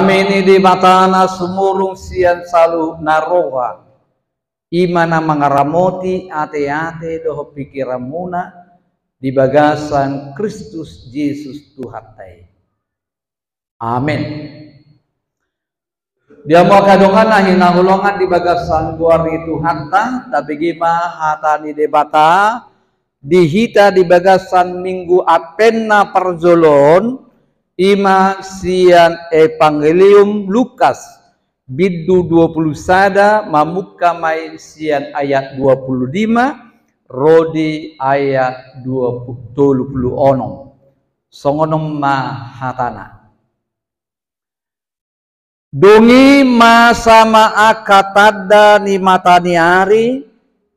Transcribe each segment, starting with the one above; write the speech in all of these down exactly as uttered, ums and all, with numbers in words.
Dame ni Debata na sumurung sian saluhut na roha, i ma na mangaramoti ateate dohot pingkiranmuna di bagasan Kristus Jesus Tuhanta i. Amen. Di hamu angka dongan na hinaholongan di bagasan goar ni Tuhanta, tabege ma hata ni Debata di hita di bagasan Minggu Advent na parjolo on, i ma sian Evangelium Lukas, bindu dua puluh sada, mamungka ma i sian ayat dua puluh lima ro di ayat dua puluh, tolu puluh onom. Songon on ma hatana. Dung i masa ma angka tanda ni mata ni ari,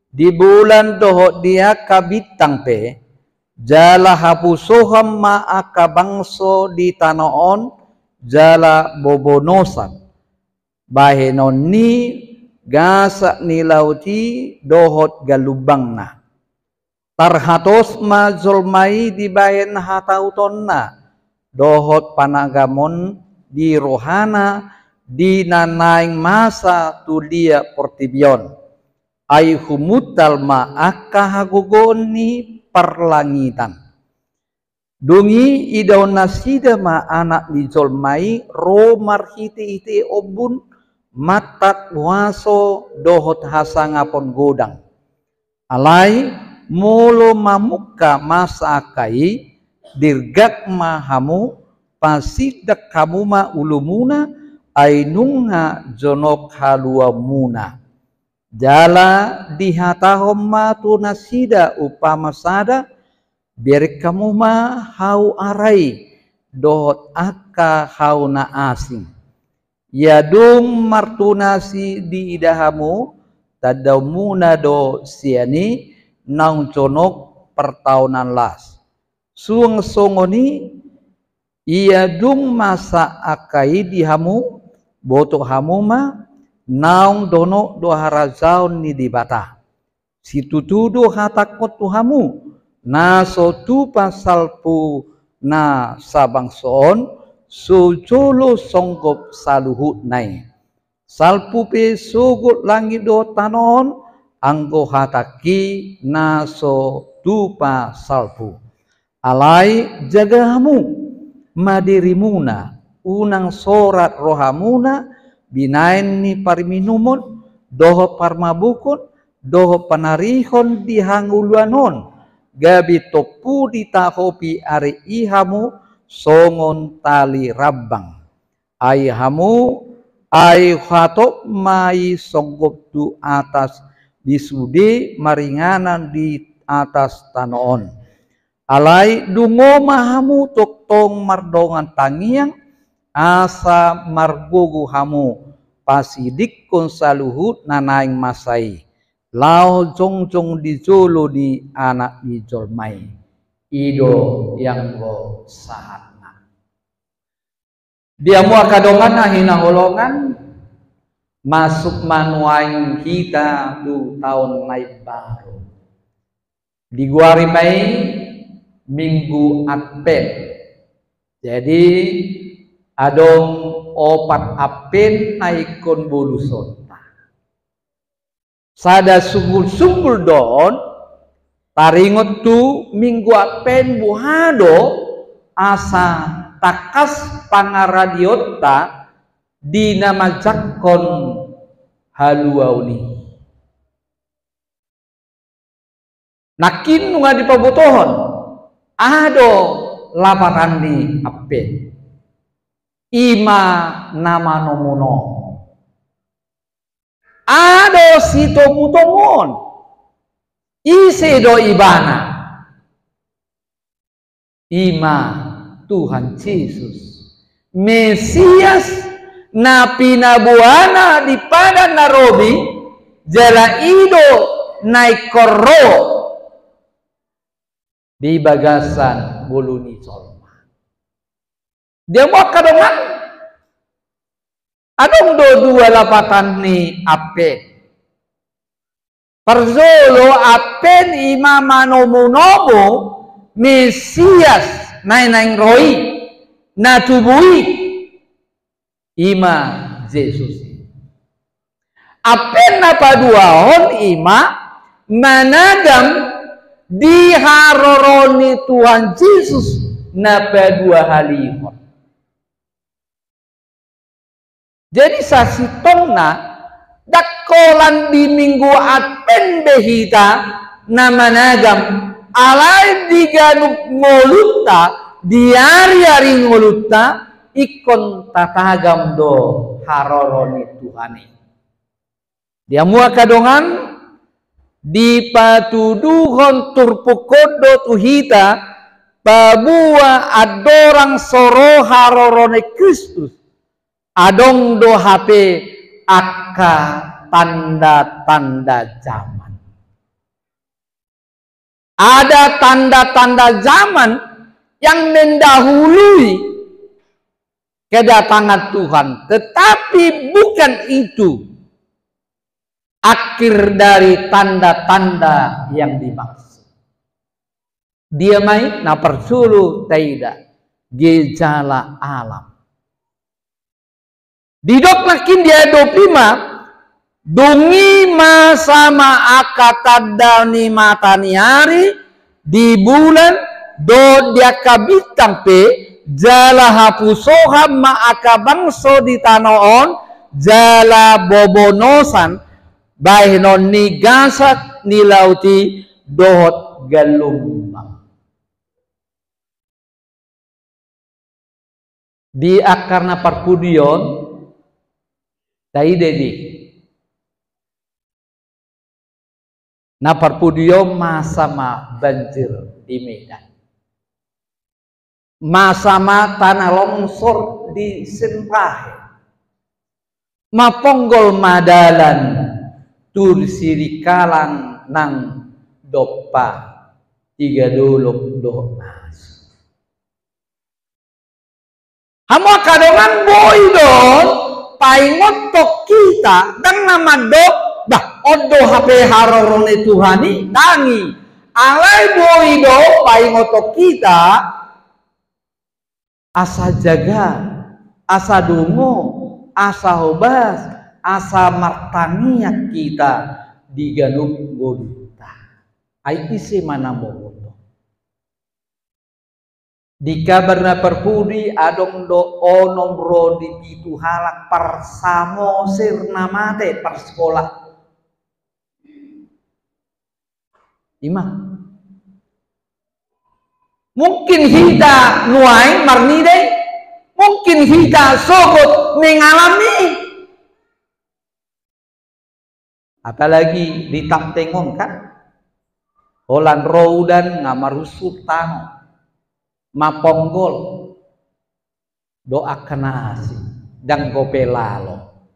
di bulan dohot di angka bintang pe, jala hapusohon ma angka bangso di tano on, jala bobonosan bahenon ni gasak ni laut i dohot galumbangna. Tarhatos ma jolma i dibahen hatautonna dohot panagamon di rohana di na naeng masa tu liat portibi on. Ai humuntal ma angka hagogoon ni parlangitan. Dung i idaon nasida ma Anak ni jolma i ro marhitehite ombun, mantat huaso dohot hasangapon godang. Alai molo mamungka masa angka i, dirgak ma hamu, pasindak hamu ma ulumuna, ai nunga jonok haluaonmuna. Jala dihatahon ma tu nasida umpama sada, bereng hamu ma hau ara i dohot angka hau na asing. Ia dung martunas i diida hamu, tandaonmuna do sian i naung jonok partaonan las. Suang songon i, ia dung masa angka i di hamu, boto hamu ma naung donok do harajaon ni Debata. Situtu do hatangkon tu hamu, na so tupa salpu na sabangso on, so jolo songgop saluhutna i. Salpu pe sogot langit dohot tano on, anggo hatangki na so tupa salpu. Alai jaga hamu ma dirimuna, unang sorat rohamuna binahen ni parminumon dohot parmabukon dohot panarihon di hangoluan on, gabe tompu ditahopi ari i hamu songon tali rambang. Ai hamu, ai hatop ma i songgop tu atas di sude maringanan di atas tano on. Alai dungo ma hamu tongtong mardongan tangiang, asa margogo hamu pasidikkon saluhut na naeng masa i, laho jongjong di jolo ni Anak ni jolma i. I do ianggo sahatna. Di hamu angka dongan na hinaholongan, masuk ma nuaeng hita tu taon na imbaru. Digoari ma i Minggu Advent. Jadi, adong opat Advent na ingkon bolusonta. Sada sungkun-sungkun do on, taringot tu Minggu Advent, boha do asa tangkas pangaradionta di na manjangkon haluaon i. Nangkin nunga dipabotohon, aha do lapatan ni Advent. I ma na manomunomu. Aha do sitomutomuon? Ise do ibana? I ma Tuhan Jesus, Mesias na pinaboana di Padan na Robi, jala i do na ingkon ro di bagasan ngolu ni jolma. Di hamu angka dongan, adong do dua lapatan ni Advent. Parjolo, Advent i ma manomunomu Mesias na naeng ro i, na tubu i. I ma Jesus. Ampe na paduahon i ma managam di haroro ni Tuhan Jesus na paduahalihon. Jadi sasintongna, ndang holan di Minggu Advent be hita na managam, alai di ganup ngolunta, di ari-ari ngolunta, ingkon tatagam do haroro ni Tuhan i. Di hamu angka dongan, dipatuduhon turpuk on do tu hita, paboa andorang so ro haroro ni Kristus, adong do hape angka tanda-tanda zaman. Ada tanda-tanda zaman yang mendahului kedatangan Tuhan, tetapi bukan itu akhir dari tanda-tanda yang dimaksud. Dia ma i na parsulu taida, gejala alam. Didok nangkin di ayat dua puluh lima, dung i masa ma angka tanda ni mata ni ari, di bulan, dohot di angka bintang pe, jala hapusohan ma angka bangso di tano on, jala bobonosan, bahenon ni gasak ni laut i, dohot galumbang. Di angka na parpudi on, taida i. Na parpudi on masa ma banjir di Medan. Masa ma tanah longsor di Sengkahe. Maponggol ma dalan tu Sirikalang nang dompak Tigadolok dohot Nasu. Hamu angka dongan, boi do paingothon hita, ndang na mandok, bah, on do hape haroro ni Tuhan i, ndang i. Alai boi do paingothon hita, asa jaga, asa dongan, asa hobas, asa martangiang hita di ganup ngolunta. Ai ise ma na molo. Di kabar na parpudi adong do onom ro di pitu halak parsamosir na mate parsikola. I ma. Mungkin hita nuaeng marnida i, mungkin hita sogot mengalami. Apalagi di Tamteng on kan, holan ro udan nga marunsur tano, maponggol do angka na asing, ndang gope lalo.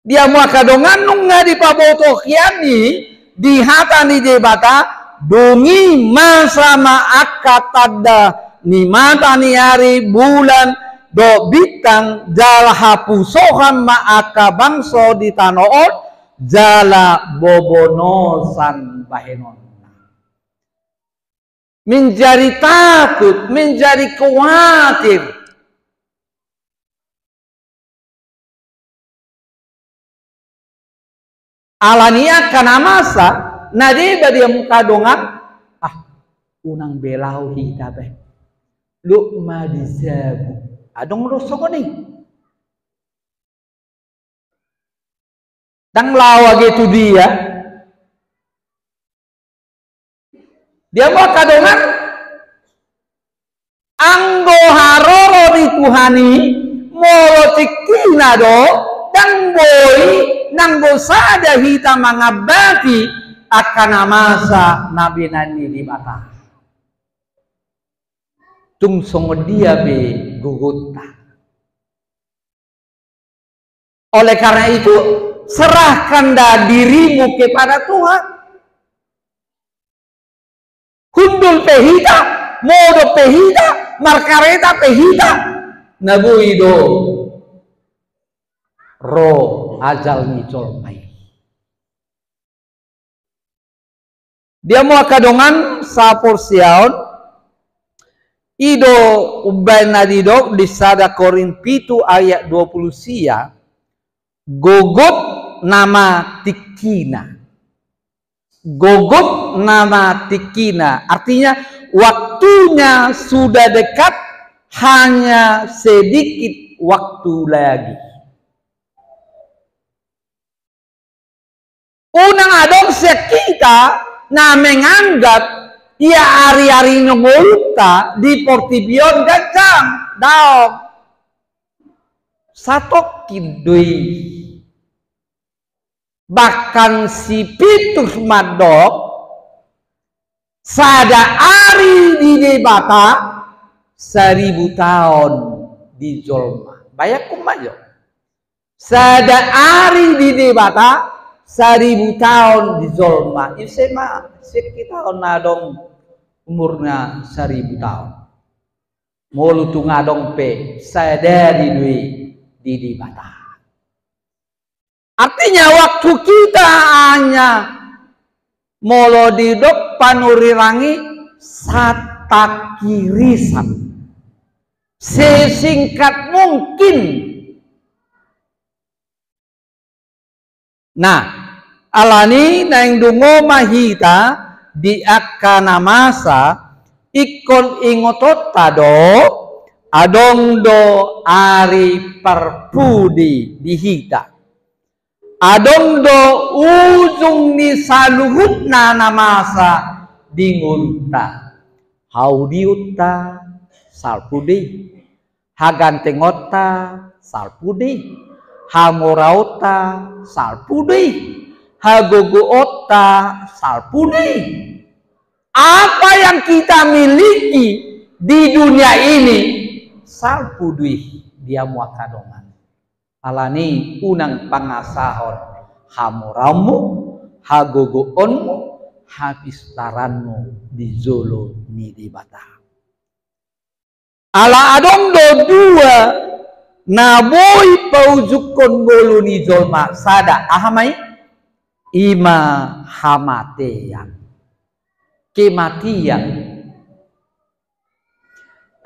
Di hamu angka dongan, nunga dipaboto hian i di hata ni Debata, dung i masa ma angka tanda ni mata ni ari, bulan, dohot bintang, jala hapusohan ma angka bangso di tano on, jala bobonosan bahenonna. Menjadi takut, menjadi khawatir. Alani angka na masa, na deba di hamu angka dongan, ah, unang be laho hita be. Lok ma di jabu. Adong do songon i. Ndang laho age tu dia. Di hamu angka dongan, anggo haroro ni Tuhan i, molo tingkina do, ndang boi nanggo sada hita mangambati angka na masa na binahen ni Debata. Tung songon dia be gogonta. Oleh karena itu, serahkanlah dirimu kepada Tuhan. Hundul pe hita, modom pe hita, markareta pe hita, na boi do ro ajal ni jolma i. Di hamu angka dongan saporseaon, I do umbaen na didok di sada Korint pitu ayat dua pulu sia, gogot nama tingkina. Gogot nama tingkina, artinya waktunya sudah dekat, hanya sedikit waktu lagi. Unang adong sian hita na menganggap ia ari-ari ni ngolunta di portibi on ganjang, daong. Satongkin do i. Bahkan si Petrus mandok, sada ari di Debata, saribu taon di jolma. Bayangkon ma jo. Sada ari di Debata, saribu taon di jolma. Ise ma sian hita on na adong umurna saribu taon? Molo tung adong pe, sadari do i di Debata. Artinya waktu kita hanya, molo didok panurirang i, satangkirisan. Sesingkat mungkin. Nah, alani naeng dungo ma hita di angka na masa, ingkon ingotonta do, adong do ari parpudi di hita. Adong do ujung ni saluhutna na masa di ngolunta. Haudiutta, salpu do i. Hagantengonta, salpu do i. Hamoraonta, salpu do i. Hagogoonta, salpu do i. Apa yang kita miliki di dunia ini, salpu do i di hamu angka dongan. Alani unang pangasahon hamoraonmu, hagogoonmu, hapistaranmu di jolo ni Debata. Ala adong do dua na boi paujungkon ngolu ni jolma, sada, aha ma i? I ma hamatean. Kematian.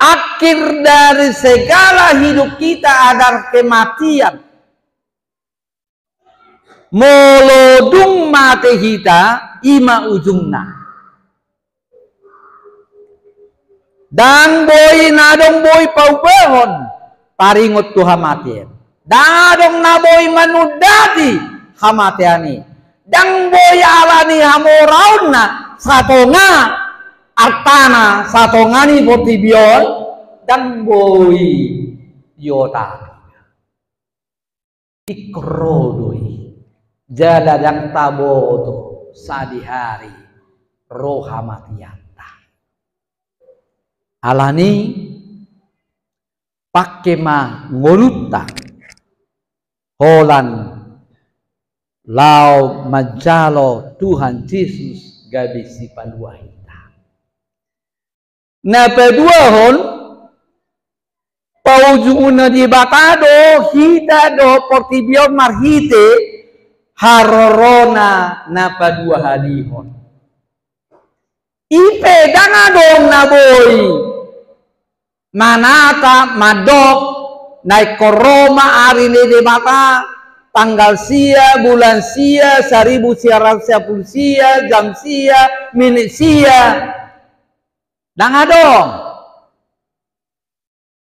Akhir dari segala hidup kita adalah kematian. Molo dung mate hita, i ma ujungna. Ndang boi, na adong boi paubahon taringot tu hamatean. Ndang adong na boi manundati hamatean i. Ndang boi alani hamoraonna satonga artana, satonga ni portibi on, ndang boi diotari. Ingkon ro do i, jala ndang taboto sadihari ro hamateanta. Alani pangke ma ngolunta holan laho manjalo Tuhan Jesus gabe sipalua hita. Na paduahon, paujungkonna Debata do hita dohot portibi on marhite harorona na paduahalihon. I pe ndang adong na boi manata mandok, na ingkon ro ma ari ni Debata, tanggal sia, bulan sia, saribu sia ratus sia pulu sia, jam sia, minit sia. Ndang adong.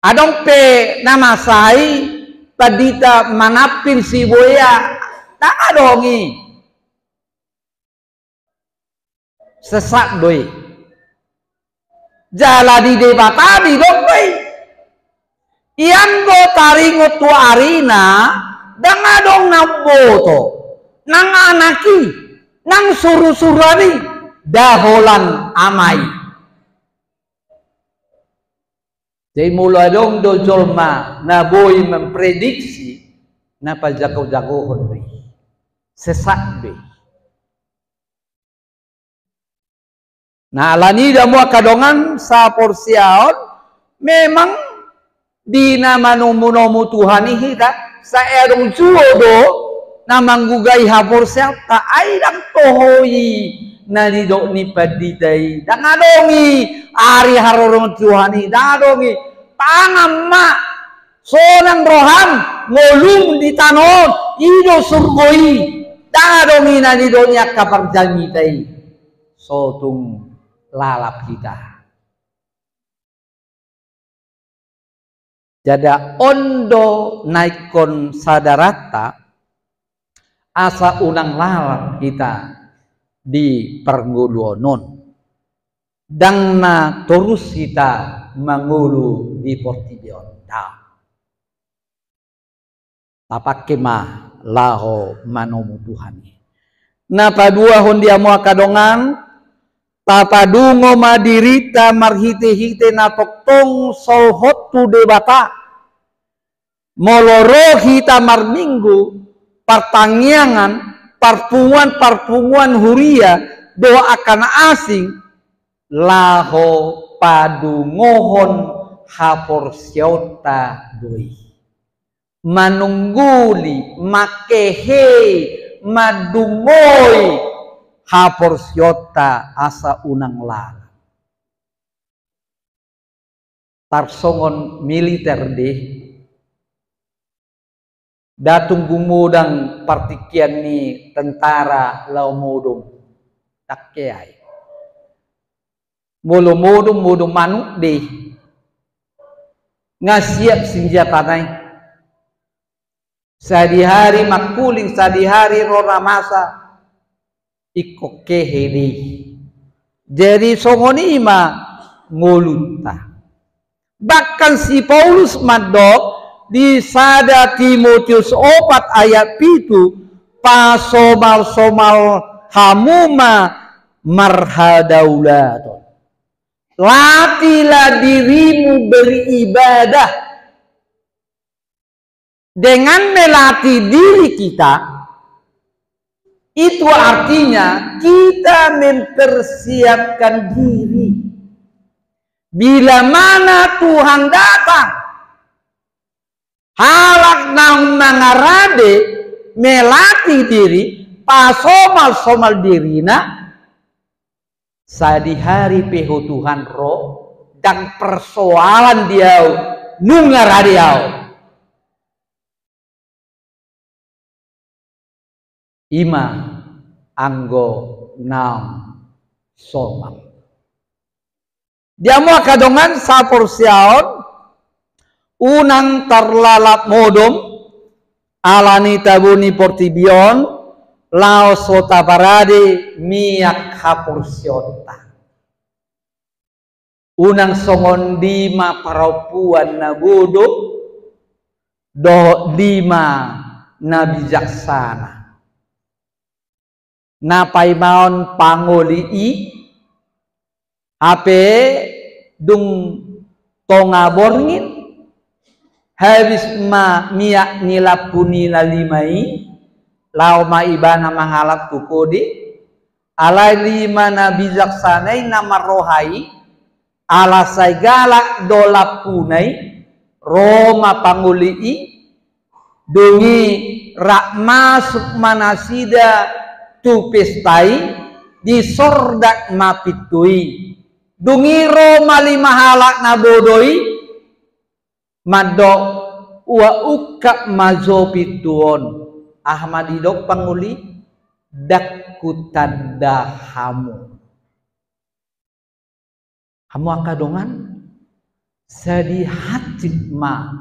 Adong pe na masa i pandita manampil si boea, ndang adong i. Sesat do i. Jala di Debata didok do i. Ianggo taringot tu arina, ndang adong na umboto, nang anak i, nang surusuruan i, nda holan ama i. Jadi molo adong do jolma na boi memprediksi, na pajagojagohon do i. Sesat do i. Nah, alani i da hamu angka dongan saporseaon, memang di na manomunomu Tuhan i hita, sai adong juo do na manggugai haporseaonta, ai ndang toho i na nidok ni pandita i. Ndang adong i ari harorongan Tuhan i, ndang adong i. Tangan ma sonang roham ngolum di tano on, i do surgo i. Ndang adong i na nidok ni angka parjamita i. So tung lalap hita. Jala on do na ingkon sadaranta, asa unang lalap hita di parngoluon on. Ndang na torus hita mangolu di portibi on. Ndang. Tapangke ma laho manomu Tuhan i. Na paduahon di hamu angka dongan, tapadungo ma dirinta marhitehite na tongtong solhot tu Debata. Molo ro hita marminggu, partangiangan, parpunguan-parpunguan huria, dohot angka na asing, laho padungohon haporseaonta do i. Manungguli, manghehei, mandungoi haporseaonta asa unang lalap. Tarsongon militer do i. Ndang tung godang partingkian ni tentara laho modom. Ndang hehe i. Molo modom, modom manuk do i. Nga siap sinjatana i. Sadihari mangkuling, sadihari ro na masa. Ingkon hehe do i. Jadi songon i ma ngolunta. Bahkan si Paulus mandok di sada Timotius opat ayat pitu, pasomalsomal hamu ma marhadaulaton. Latihlah dirimu beribadah. Dengan melatih diri kita, itu artinya kita mempersiapkan diri. Bila mana Tuhan datang, halak naung mangarade, melatih diri, pasomalsomal dirina, sadihari pe ho Tuhan ro, ndang persoalan di ahu, nunga rade ahu. I ma anggo naung somal. Di hamu angka dongan saporseaon, unang tarlalap modom, ala ni tabo ni portibi on, laos so taparade miak haporseaonta. Unang songon dima parompuan na bodo, dohot dima na bijaksana. Na paimaon pangoli i, hape dung tonga borngin, habis ma miak ni lampu ni na lima i, laho ma ibana mangalap tu kode, alai lima na bijaksana i na marroha i, ala sai galak do lampuna i, ro ma pangoli i, dung i rap masuk ma nasida tu pesta i, disordak ma pintu i. Dung i ro ma lima halak na bodo i, mandok, ua ungkap ma jo pintu on. Aha ma didok pangoli? Ndang hutanda hamu. Hamu angka dongan, sai hansit ma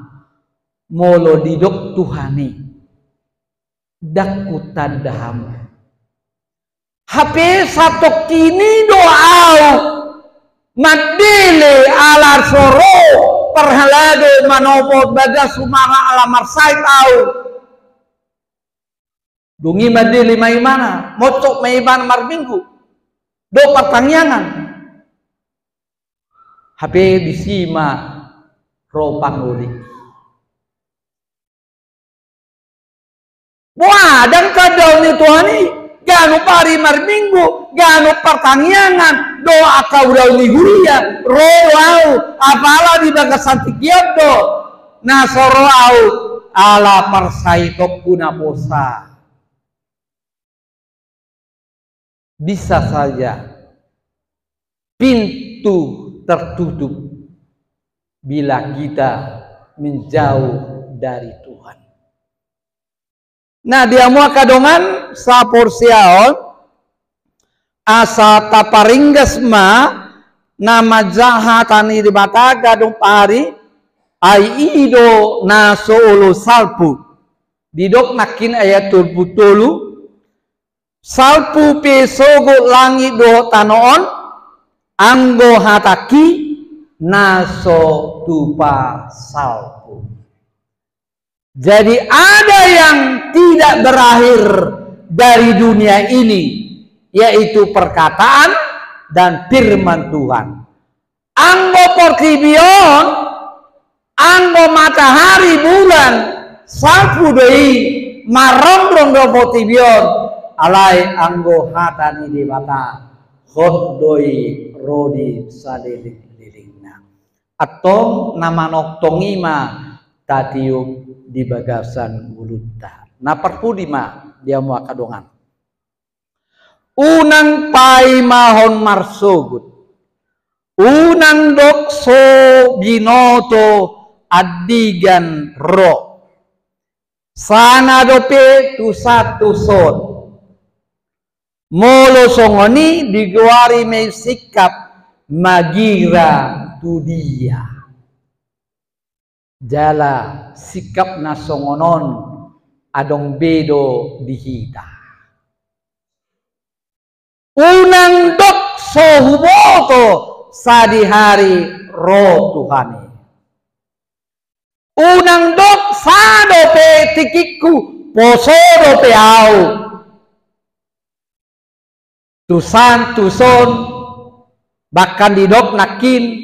molo didok Tuhan i, ndang hutanda hamu. Hape satongkin i do ahu mandele ala so ro parhalado manopo bagas humaha ala marsahit ahu. Dung i mandele ma ibana, monsok ma ibana marminggu. Dohot partangiangan. Hape disi ma ro pangoli. Boha, ndang tanda ni Tuhan i, ganup ari marminggu, ganup partangiangan, dohot angka ulaon ni huria, ro do ahu, apala di bagasan tingki on do, na so ro ahu, ala parsahitonku naposo. Bisa saja pintu tertutup bila kita menjauh dari Tuhan. Nah, di hamu angka dongan saporseaon, asa taparinggas ma na manjaha hata ni Debata ganup ari, ai i do na so olo salpu. Didok nangkin ayat tolu pulu tolu, salpu pe sogot langit dohot tano on, anggo hatangki na so tupa salpu. Jadi ada yang tidak berakhir dari dunia ini, yaitu perkataan dan firman Tuhan. Anggo portibi on, anggo matahari, bulan, salpu do i, marrongrong do portibi on, alai anggo hata ni Debata, hot do i ro di salelenglelengna. Antong na manongtong i ma tatiop di bagasan ngolunta. Na parpudi ma di hamu angka dongan. Unang paimahon marsogot. Unang dok so binoto andigan ro. Sanga dope tusan tuson. Molo songon i digoari ma i sikap magira tu dia. Jala sikap na songon on adong be do di hita. Unang dok so huboto sadihari ro Tuhan i. Unang dok sa dope tingkingku, poso dope au. Tusan tuson, bahkan didok nangkin,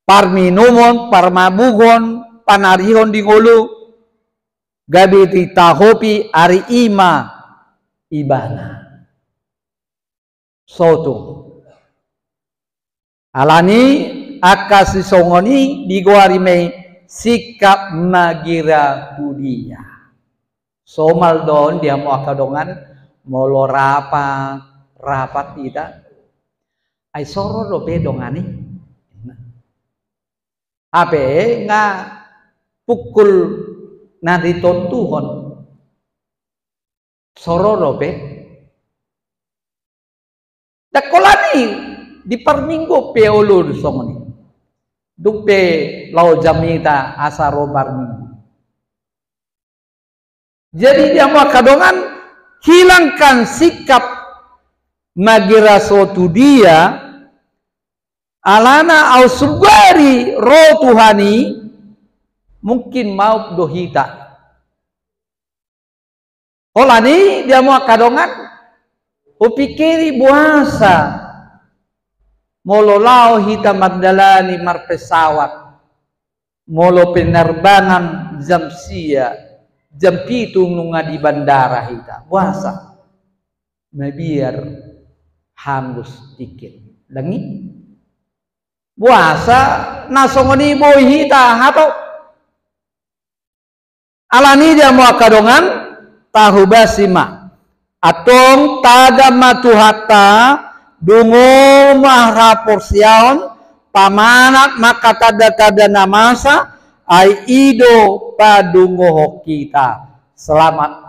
parminumon, parmabuhon, panarihon di ngolu, gabe ditahopi ari i ma ibana. Sotung. Alani angka sisongon i digoari ma i sikap magira tu dia. Somal do on di hamu angka dongan, molo rapat, rapat hita. Ai so ro dope dongan i. Hape nga pukul na ditontuhon. So ro dope. Ndang holan i di parminggu pe olo do songon i. Dung pe laho jamita asa ro parminggu. Jadi di hamu angka dongan, hilangkan sikap magira so tu dia, alana au sugari ro Tuhan i, mungkin maup do hita. Holan i di hamu angka dongan, hupikiri boasa molo laho hita mandalani marpesawat, molo penerbangan jam sia, jam pitu nunga di bandara hita. Boasa? Mabiar hangus tiket. Ndang i? Boasa na songon i boi hita hatop? Alani i di hamu angka dongan, tahobasi ma. Antong tagam ma Tuhanta, dungo ma haporseaon, pamanat ma angka tanda-tanda na masa, ai i do padungohon hita. Selamat.